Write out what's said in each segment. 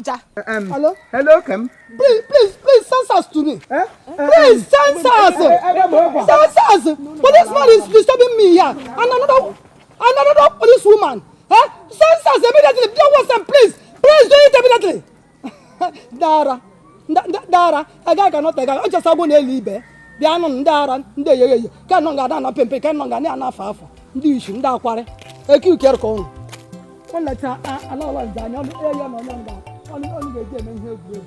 Abuja. Hello? Hello, Kem. Please, please, please, send us to me. Eh? Please, send us. Send us. Policeman is disturbing me here. And another policewoman. Eh? Send us immediately. Don't want them, please. Please do it immediately. Dara. Dara. Agaghị ka nọta agaghị. Ọ chesa agwụ na-eli ibe. Bịa nụ ndị ara, ndị eyeghe eye. Ka nọ ga-ada na pempe, ka nọ ga na afọ afọ. Ndị ishi, ndị akwarị. Eke ukere ka ụnụ. Ọ lecha ala ọla nze anya, ọnụ ya na ọnụ ga ọnụ ọnụ ga-eji eme ihe egwuregwu.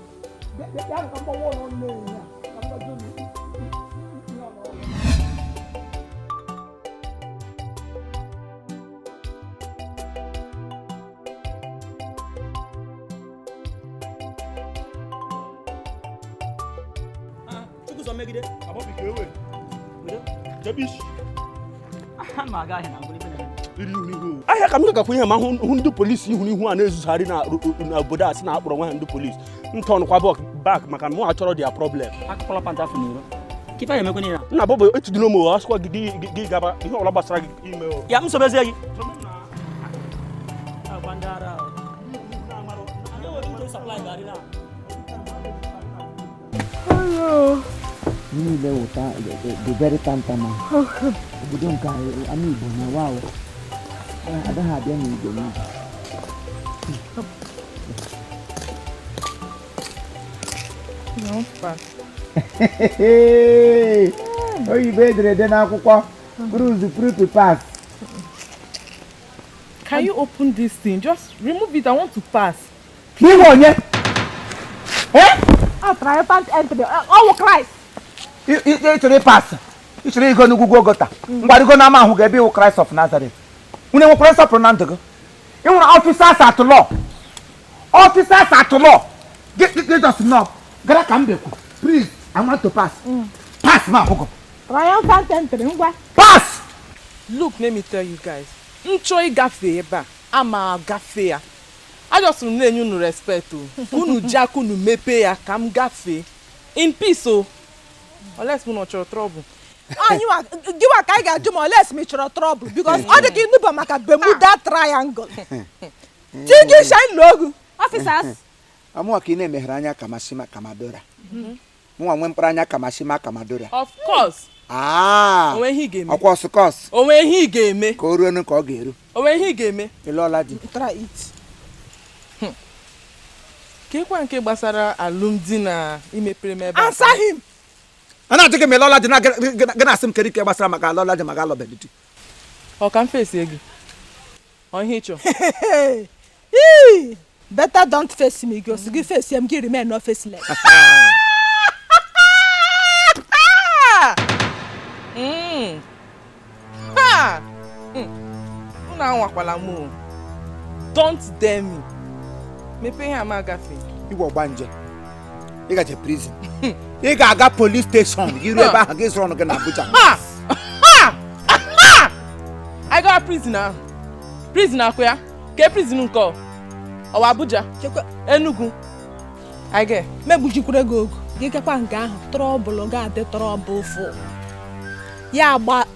Bịa bịa bịa ka mgbawa ụlọ ọnụ na-enye ya. Ka m gbazie unu ihe ọnụ ọnụ. Chukwuzọ megide. Abọbi ka ewe. Jebe isi. Ma aga ahịa na ngwụrụ ife na-eme. Iri ihu n'ihu. Ahịa ka m gakwa ihe ma hụ ndị polisi ihu n'ihu a na-ezuzugharị na obodo a sị na akpọrọ nwa ha ndị polisi. Ntọnụkwa bak maka mụ achọrọ dia problem. Akụkọla pant afọ n'iro. Ka ife ya emekwa niile a? Nna bọbụ etidilo m o asịkwa gị gị gaba ihe ọbụla gbasara gị ime o. Ya m sobezie gị. Agwa ndị ara ahụ. Anyị enweghị uche supply garị na. Niile wụta the very tantama obodo nke anụ Igbo na wow agaghị abịa n'igwe na oyibo ederede n'akwụkwọ cruise proof pass. Can you open this thing? Just remove it. I want to pass. N'ihu onye? Oh, triumphant entry. Oh, Christ. Ị chọrọ ịpas, ị chọrọ ịgo n'ugwu Golgota, mgbarigo n'ama ahụ ga-ebe iwu Christ of Nazareth. Unu enwekwara nsọpụrụ na ndụ gị? Ị hụrụ officers at law, officers at law. Gị just nọ gara ka m bekwu, please, I want to pass. Pass ma ahụ gị. Triumphant entry, ngwa. Pass. Look, let me tell you guys. M chọọ ịgafe ebe a, ama agafe ya. Ajọsịrị m na-enye unu respect o. Unu ji aka unu mepee ya ka m gafee. In peace o. Unless unu chọrọ trouble. Anyị nwa gị nwa ka anyị ga-ajụ ma oles ma ị chọrọ trouble because ọ dị ka ịnụba maka Bermuda Triangle. Chi gị shine logu. Officers. Amụwa ka ị na-emeghere anya kamashima kamadora. Mụnwa nwee mkpụrụ anya kamashima kamadora. Of course. Ah. Onwe ihe ị ga-eme. Ọkwa ọsụkọs. Onwe ihe ị ga-eme. Ka o ruo ka ọ ga-eru. Onwe ihe ị ga-eme. Ị lụọla di? Try it. Ka ekwe nke gbasara alụmdi na imepere m ebe a. Answer him. A na-ajụ gị ma ị lụọla di na gị na-asị m kedu ike gbasara maka alụọla di maka alụbeghị di. Ọ ka m fesie gị. Ọ ihe ị chọrọ. Better don't face me, girls. Gị face m, gị remain no faceless. Ha! Unu anwakwala m o. Don't dare me. Mepee ihe ama agafe. Igwe ọgbanje. Ị gaje prison. Ị ga-aga police station gị ruo ebe ahụ gị zụrụ ọnụ gị na Abuja. Ha! Ha! Ha! I gara prison ahụ. Prison akụ ya. Ke prison nke ọ? Ọwa Abuja. Enugu. I get. Megbujikwere gị ogu. Gị gakwa nke ahụ trouble ga-adị trouble fụ. Ya gba.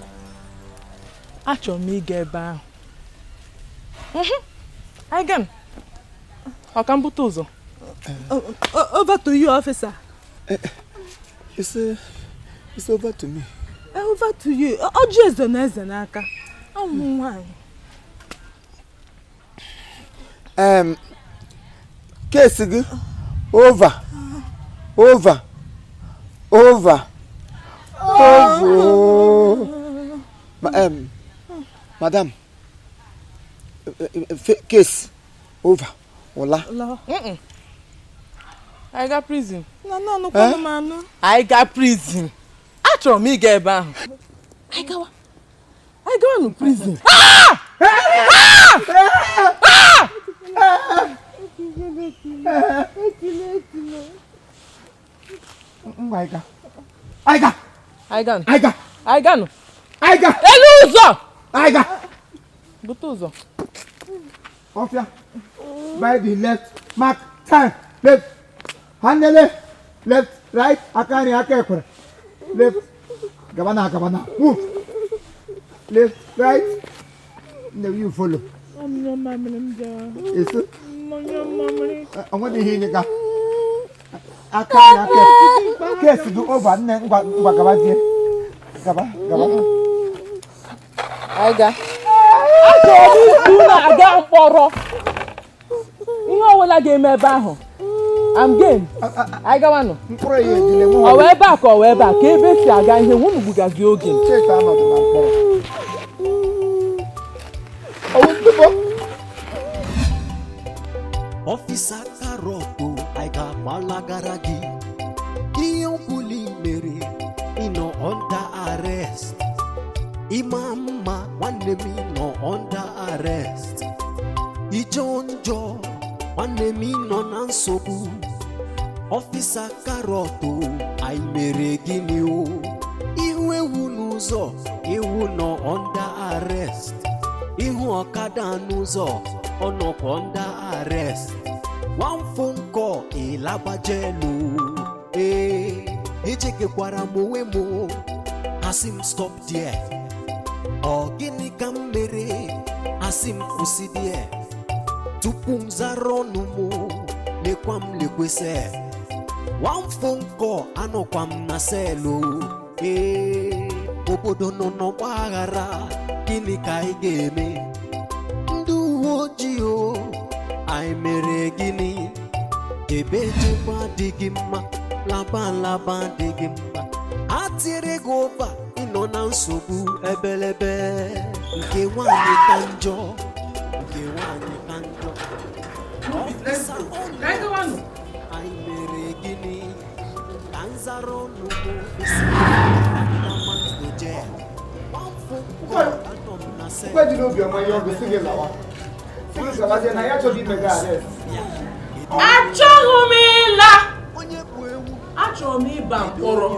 Achọrọ m ịga ebe ahụ. I get. Ọ ka m bute ụzọ. Over to you, officer. It's over to me. Over to you. Ọjị eze na eze n'aka. Ọmụ nwaanyị. Case gị over, over, over, over. Madam, case over. Ụla. I got prison. Na na no kwanu m anụ. I got prison. Achọrọ m ịga ebe ahụ. I gawa. I gawa no prison. Ngwa ịga. Ịga. I ga. Ịga. I ga no. Ịga. Elu ụzọ. Ịga. Bute ụzọ. Ọfịa. By the left, mark time, left. Handele, left, right, aka nri, aka ekwere. Left. Gabana, gabana. Move. Left, right. No, you follow. Isu. Onwere ihe inye ga aka ya aka kesi dị over nne ngwa ngwa gabazie gaba gaba. Aga. Achọrọ m izu unu aga mkpọrọ. Ihe ọbụla ga-eme ebe ahụ. I'm game. Anyị gawanụ. Mkpụrụ ya ejile Ọ wee ebe a ka ọ wee ebe a ka ebe si aga ihe unu gbugazi oge. Cheta anọdụ na mkpọrọ. Ọwụ ndụbọ. Ọfịsa karọtụ anyị ga-agbalagara gị ihe ọbụla i mere ịnọ under arrest ịma mma nwanne m ịnọ under arrest ijọ njọ nwanne m ịnọ na nsogbu ọfịsa karọtụ anyị mere gịnị o ihu ewu n'ụzọ ewu nọ under arrest ihu ọkada n'ụzọ ọ nọkwa under arrest one phone call ịlabajelu ee echekekwara m onwe m asị m stop there ọ gịnị ka m mere asị m kwụsị there tupu m zara ọnụ m lekwa m lekwesị one phone call anọkwa m na selụ ee obodo nọ n'ọgba aghara gịnị ka anyị ga-eme ndị uwe ojii o anyị mere gịnị ebe chekwa adịghị mma laba laba adịghị mma ha tiere gị ụba ịnọ na nsogbu ebelebe nke nwanyị ka njọ nke nwanyị ka njọ ọfịsa ọnụ anyị mere gịnị ka nzara ọnụ m esi Mgbe jiri obiọma ihe ọgụ si gị lawa si gị gabazie na ya achọghị ime gị arrest. Achọghị m ịla. Achọrọ m ịba mkpọrọ.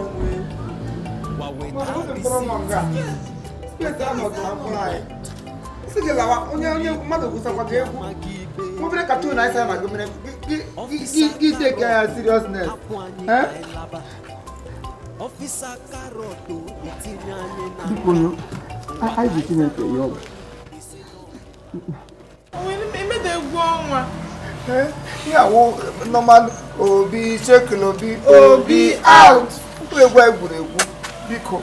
Mana ọ dị mkpọrọ nọ nga steeti anọdụ na mkpọrọ anyị si gị lawa onye onye mmadụ gwụsakwa gị egwu obere katun anyị sa na gị mere gị take ya seriousness. Eh? Ọfịsa karọtụ itinye anyị na Biko anyị ji Chineke ya ọgwụ. Emeda egwu ọnwa. Ihe awụ normal obi shekil obi obi out mkpụrụ egwu anyị gwuru egwu biko.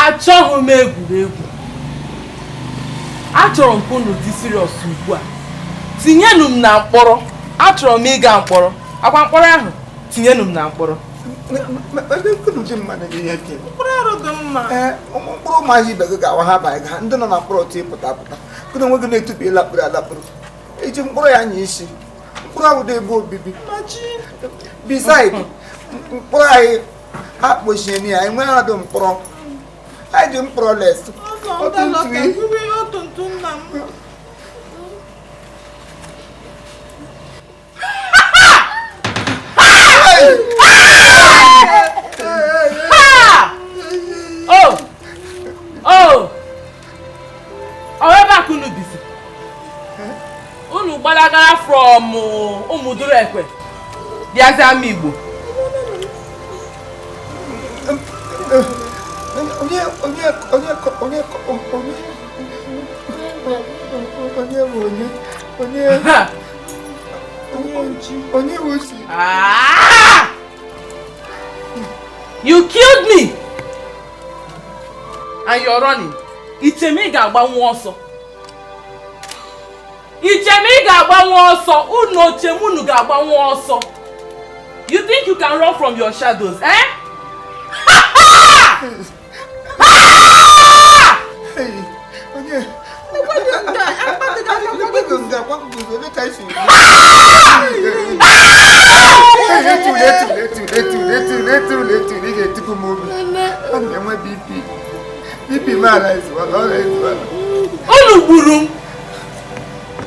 Achọghị m egwuregwu. Achọrọ m ka unu dị serious ugbu a. Tinyenụ m na mkpọrọ. Achọrọ m ịga mkpọrọ. Akwa mkpọrọ ahụ, tinyenụ m na mkpọrọ. Mkpọrọ arụ dị mma. Ee, mkpụrụ ụmụazị ibe gị ga-awa ha abalị ha ndị nọ na mkpọrọ otu ịpụta apụta gị na onwe gị na-etupu ịlakpụrụ alakpụrụ iji mkpụrụ ya nya isi mkpụrụ ahụ dị ebe obibi beside mkpụrụ anyị akpọchie ya enweghị adụ mkpọrọ anyị dị mkpọrọ les otu ntụ nna m. Oh! Oh! Ọ ebe a ka unu bizi? Unu gbalagara from Ụmụduru Ekwe bịazie ama Igbo. Onye onye onye onye onye onye bụ onye onye onye bụ chi. Ah! You killed me! And you're running. Ichem ị ga-agbanwe ọsọ. Ichem ị ga-agbanwe ọsọ. Unu ochem unu ga-agbanwe ọsọ. You think you can run from your shadows, eh? Hey, onye Unu gburu m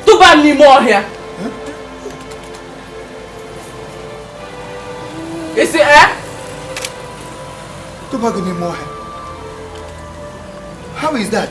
tụba m n'ime ọhịa. Isi eh? Tụba gị n'ime ọhịa. How is that?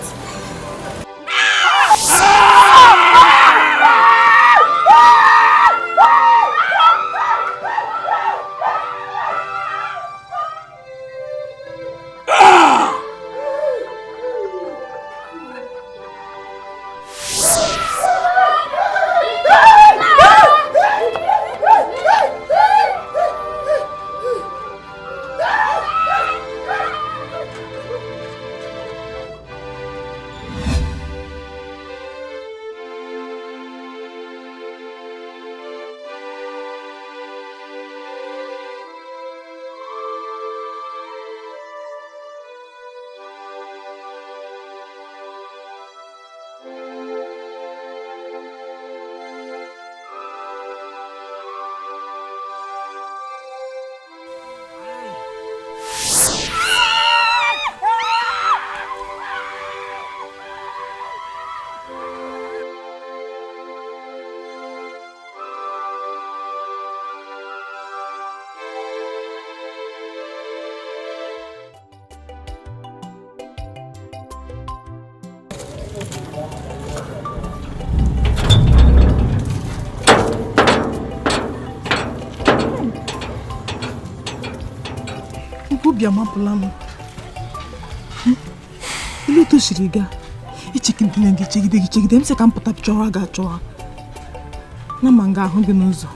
Obi amapụla m. Ile otu o siri gaa, echegidere gị, chegide gị, chegide m, sị ka m pụta chọwa gị achọwa na ma m ga-ahụ gị n'ụzọ.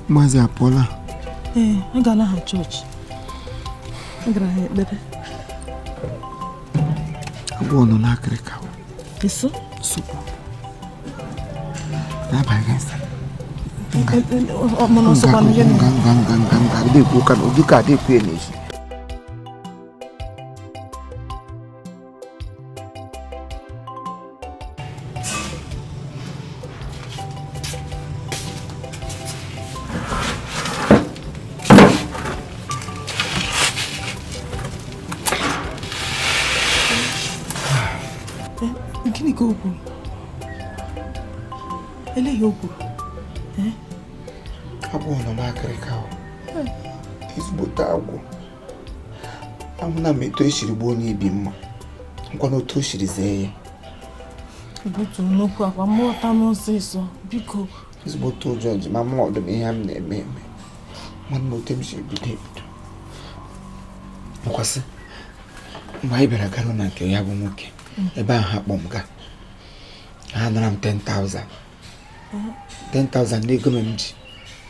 Maazị apụọla? Ee, agala ha chọọchị, agara ha ekpere. Agwọ nọ n'akịrịka. Eso. Nsogbu n'abalị nsọ. Mana ọsọkwanụ gịnị? Nga nga nga nga nga adịkwu ụka na ụdị ka adịkwu ya n'ezi. Gịnị ka o kwuru? Eleghị o kwuru. Agwọ nọ n'akịrịka o. Ezigbote agwọ. Ahụna m etu esiri gbuo onye ibi mma, nkwana otu o siri zee ya. Butuo n'okwu akwa mmụọta m ọsịsọ, biko. Ezigbote ụjọ ji ma mụ ọdụ m ihe m na-eme eme nwanne m, otu m si ebido ebido nkwasị mgbe anyị bịara gara na nke ya bụ nwoke ebe ahụ, ha kpọ m gaa, ha nara m 10,000 10,000 n'ego m ji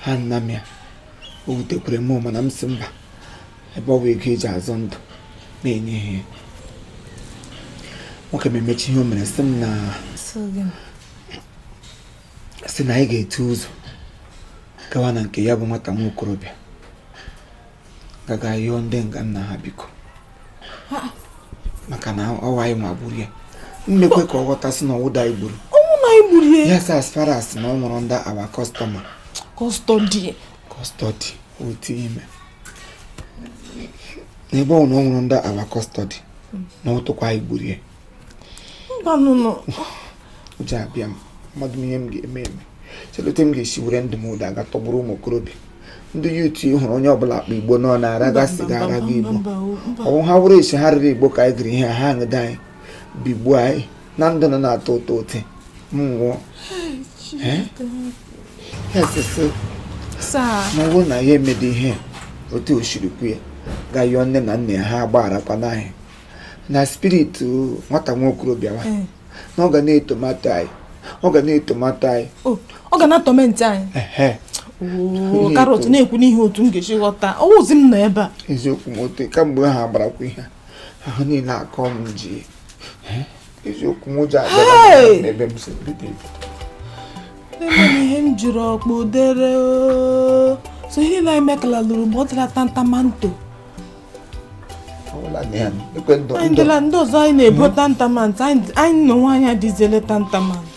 ha nna m ya. O wutekwere m, mana m si mba, ebe ọ bụ ego eji azụ ndụ na-enye ha ya. Nwoke m emechi ihe o mere, sị m na sị na anyị ga-ete ụzọ gawa na nke ya bụ nwata nwa okorobịa, gaga yọọ ndị nga nna ha biko, maka na ọwa anyị nwa gburu ya. Mmekwe ka ọ ghọtasị na ọwụda anyị gburu. Ọnwụ na anyị gburu ya. Yes, as far as na ọ nwụrụ ndị our customer. Custody. Custody otu ime n'ebe ọ na ọ nwụrụ ndị our custody na ụtụkwa anyị gburu ya. Mba, nụnụ. Ụjọ abịa m, mmadụ m ihe m ga-eme eme chelete m ga-esi were ndụ m ụda aga tọgburu ụmụ okorobịa ndị youth. Hụrụ onye ọbụla akpa igbo nọ na-araga siga, araga igbo. Ọwụ ha wụrụ esi ha riri igbo ka anyị giri ihe ha aṅụdo anyị bigbuo anyị na ndụ nọ na-atọ ụtọ ụtị m nwụọ. Ya sịsị ma ọ bụrụ na ya emedo ihe otu o siri kwu ya, ga yọọ nne na nna ya, ha agbagharakwana anyị, na spirit nwata nwa okorobịa wa na ọ ga na-etomato anyị, ọ ga na-etomato anyị. Ọ ga na-atorment anyị. Karọt na-ekwu n'ihe otu m ga-esi ghọta ọwụzi m nọ ebe a. Eziokwu m, otu kamgbe ha gbarakwa ihe ahụ niile akọ m ji, eziokwu m, ụjọ abịara n'ebe m si bido ebido. Ebe ihe m jiri ọkpụ dere so ihe niile anyị mekala lụrụ mgbe ọ dịla tantamanto. Anyị dịla ndị ọzọ anyị na-ebo tantamant, anyị na onwe anyị adịziele tantamant.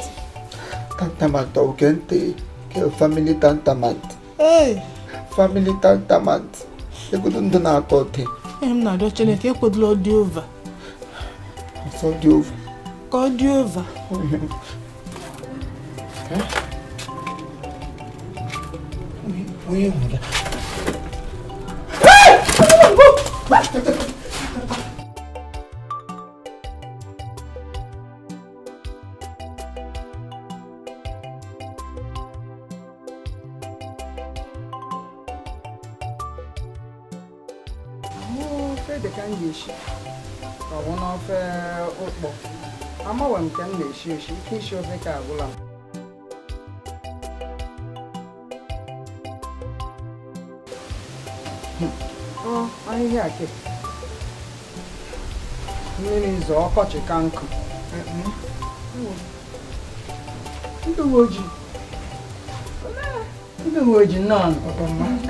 Tantamant oke ntị ke family tantamant. Family tantamant egodo ndụ na-atọ ụtọ. Ihe m na-arịọ Chineke, ekwedola ọ dị over. Ọsọ dị over. Ka ọ dị over. Onye hụrụ Ofe dị ka m ga-esi, ka ọ bụ n'ofe ụkpọ amawe m ka m na-esi esi ike isi ofe ka agwụla m. Ọ ahịhịa ke mmiri zo ọkọchị ka nkụ. Ndị uwe ojii, ndị uwe ojii, nnọọ.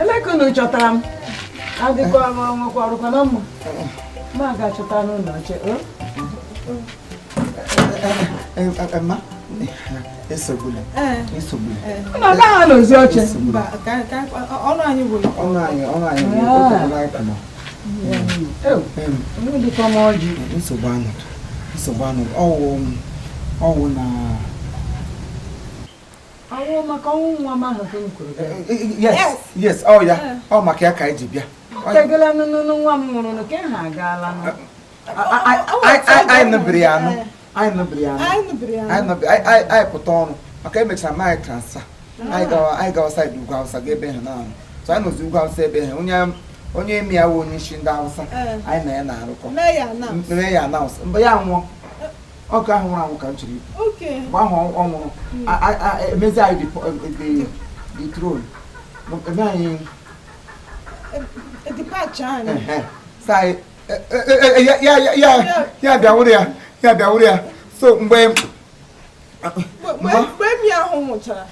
Ele ka unu chọtara m? Adịkwa m nwekwa ọrụkwa na mma ma ga-achọta n'ụlọ oche. Ma esogbula, esogbula. Unu agaghị anọzi oche? Ọnụ anyị bụ ọnụ anyị, ọnụ anyị bụ otogbula anyị kwụrụ. Dịkwa m ọjị. Nsogbu anọdụ, nsogbu anọdụ, ọwụ ọwụ na Ọnwụ maka ọnwụ nwa m ahụ ka m kwuru. Yes, yes, ọ ya, ọ maka ya ka anyị ji bịa. Tegela nụnụ nwa m nwụrụ nụ ka ha agaala nụ. Anyị nụbiri ya anụ, anyị nụbiri ya anụ, anyị pụta ọrụ maka emechara m anyị transfer, anyị gawa, anyị gawa side ugwu Awụsa ga ebe ha na-arụ. So anyị nọzi ugwu Awụsa ebe ha onye Onye emir wụ onye isi ndị Hausa. Eh. Anyị na ya na-arụkọ. Mee ya na. Mee ya announce mgbe ya nwụọ, ọkụ ahụ nwụrụ anwụ ka m chọrọ ikwu. Mgbe ahụ ọ nwụrụ, emezi anyị the throne, eme anyị Departure anyị. Sa anyị ya bịa wụrụ ya, ya bịa wụrụ ya. So mgbe mgbe emir ahụ nwụchara.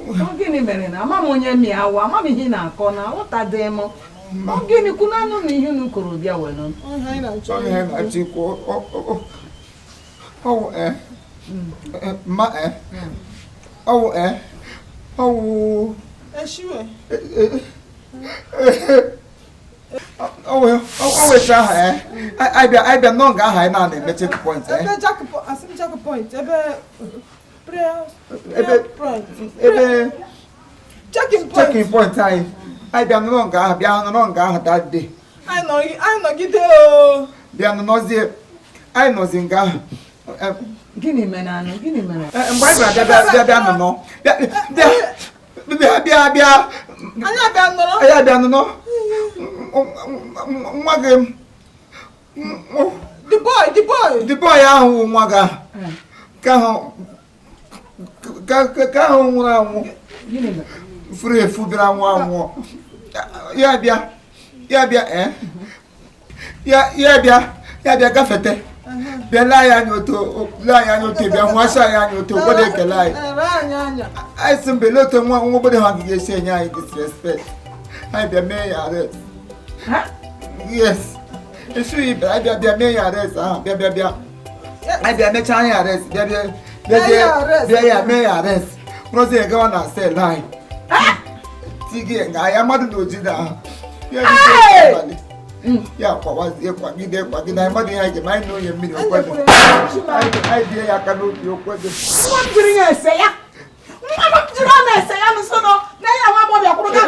Ọ gịnị mere na ama m onye mi awụ, ama m ihe ị na-akọ na aghọtadị m. Ọ gịnị kwunanụ na ihe unu kụrụ bịa were? Ihe anyị na-achọ. Ihe na-achọ ikwu, ọwụ ma ọwụ ọwụ Eshiwe. Ọwụ etu ahụ anyị bịa nọ nga ahụ anyị na-eme checkpoint. Ebe Jack, asị m Jack point, ebe prayer Ebe- point. Ebe checking point. Checking point anyị. Anyị bịa nọrọ nga ahụ, bịa nọrọ nga ahụ that day. Anyị nọ, anyị nọgide o. Bịa nọzie, anyị nọzi nga ahụ. Gịnị mere anụ? Gịnị mere? Mgbe anyị bịara bịa bịa bịa nọnọ bịa bịa bịa bịa bịa Anyị abịa nọrọ. Anyị abịa nọnọ, nwa gị The boy, the boy. The boy ahụ wụ nwa gị ahụ ka ahụ ka ahụ nwụrụ anwụ. Gịnị mere? Furu efu bịara nwụọ anwụọ. Ya bịa, ya bịa, ya ya bịa, ya bịa gafete, bịa lee anyị anya otu, lee anyị anya otu, bịa nwasị anyị anya otu obodo ekele anyị. Ere anyị anya. Anyị sị mbe lee otu nwa nwa obodo ha ga-esi enye anyị disrespect. Anyị bịa mee ya arrest. Yes, esighị bịa, anyị bịa bịa mee ya arrest ahụ, bịa bịa bịa, anyị bịa mechaa anyị arrest, bịa bịa bịa. Mee ya arrest. Bịa ya mee ya arrest, rụzie ya gawa na cell anyị tige nga ya mmadụ na ojide ahụ ya rute abalị, ya kwawazie, kwagide kwagide anyị mmadụ ihe anyị ga-eme anyị na onye mmiri okwedo anyị bie ya aka n'obi okwedo. Nwa m jiri ya ese ya. Nwa m jiri ọ na-ese ya nso nọ na ya nwa agbọghọbịa kwụrụ ga.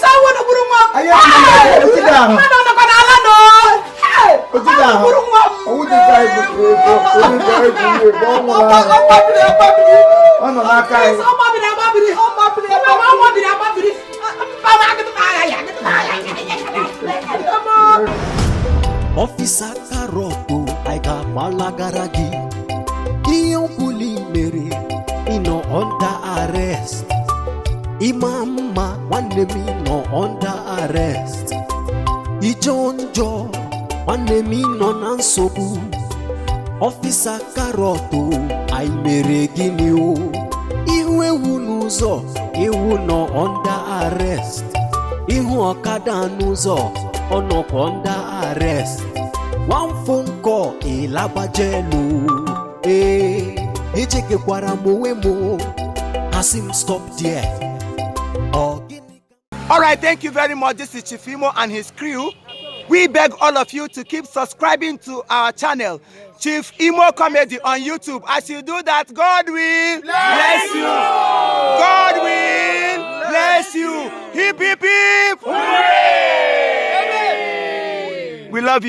Sawo gburu nwa m. Anyị ejide ojide ahụ. Mmadụ nọkwa n'ala nọ. Ojide ahụ. Gburu nwa m. Owu dị ka anyị bụ ego, owu dị ka anyị bụ ego, ọ nwụrụ anwụ. Ọ gbabiri agbabiri. Ọ nọ n'aka anyị. Ọ gbabiri agbabiri. Ọ gbabiri Ọ gbabiri agbabiri. Mba agịdị agha ya agịdị agha ya. Officer Carrot, anyị ga-agbalagara gị. Ihe ọbụla i mere, ị nọ under arrest. Ịma mma, nwanne m, ị nọ under arrest. Ijọ njọ, nwanne m, ị nọ na nsogbu. Officer Carrot, anyị mere gịnị o? Ihu ewu n'ụzọ, ewu nọ under arrest. Ihu ọkada n'ụzọ, ọ nọkwa under arrest. One phone call, ịlabajelu. Ee, echekekwara m onwe m, asị m stop there. Ọ gịnị? All right, thank you very much. This is Chief Imo and his crew. We beg all of you to keep subscribing to our channel, Chief Imo Comedy on YouTube. As you do that, God will bless you. God will